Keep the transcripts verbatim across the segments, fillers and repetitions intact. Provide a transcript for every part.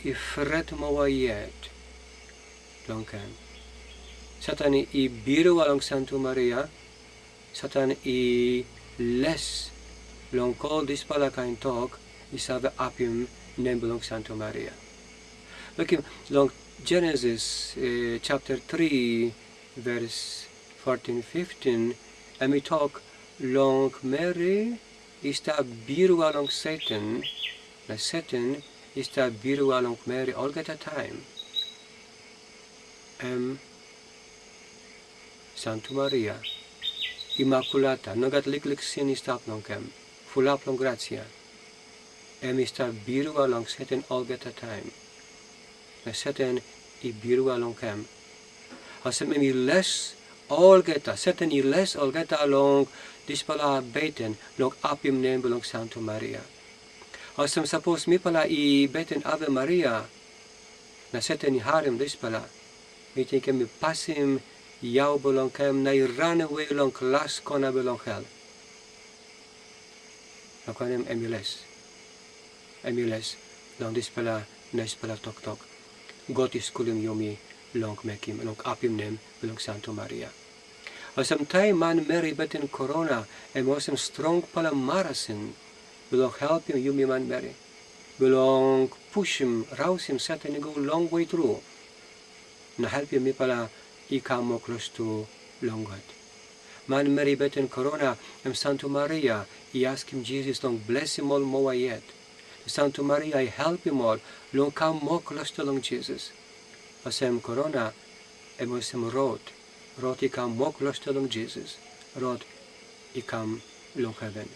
i fret moa yet long em. Satan i birua long Santu Maria, Satan i les long ol dispela kain tok i save apim nem bilong Santu Maria. Lukim long Genesis eh, chapter three, verse fourteen, fifteen, em i tok long Meri i stap birua long Satan, na Satan i stap birua long Meri olgeta taim. Em Santu Maria, Imakulata, no gat liklik sin i stap long em, fulap long grasia. Em i stap birua long Satan olgeta taim. Na Satan i birua long em. Olsem em i les olgeta, Satan i les olgeta long dispela beten long apim nem bilong Santu Maria. Olsem sapos mipela i beten Ave Maria, na Satan i harim dispela, mi ting em i pasim yau bilong em na i ranawe long las kona bilong hel. Long wanem, em i les. Em i les long dispela naispela toktok God i skulim yumi long mekim, long apim nem bilong Santu Maria. Olsem taim manmeri i beten korona, em olsem strongpela marasin bilong helpim yumi manmeri, bilong pusim, rausim Satan i go longwe tru, na helpim mipela i kam moa klostu long God. Manmeri i beten korona, em Santu Maria i askim Jisas long blesim ol moa yet. Santu Maria i helpim ol long kam moa klostu long Jisas. Olsem korona, em olsem rot, rot i kam moa klostu long Jisas, rot i kam long heven.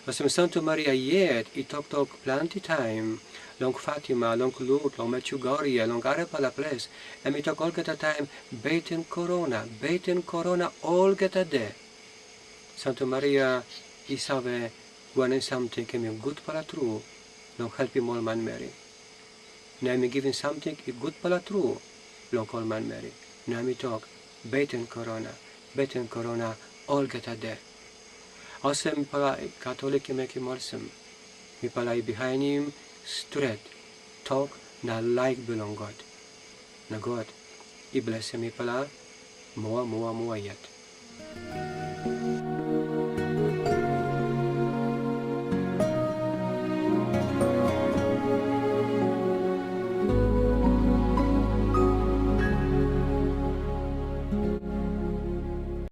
Olsem Santu Maria yet i toktok planti taim long Fatima, long Lud, long Medjugorje, long arapela ples, em i tok olgeta taim, beten korona, beten korona olgeta de. Santu Maria i save wanem samting em i gutpela tru long helpim ol manmeri. Na em i givim samting i gutpela tru long ol manmeri. Na em i tok, beten korona, beten korona olgeta de. Olsem mipela Katolik i mekim olsem, mipela i bihainim stret tok na laik bilong God. Na God i blesim mipela moa moa moa yet.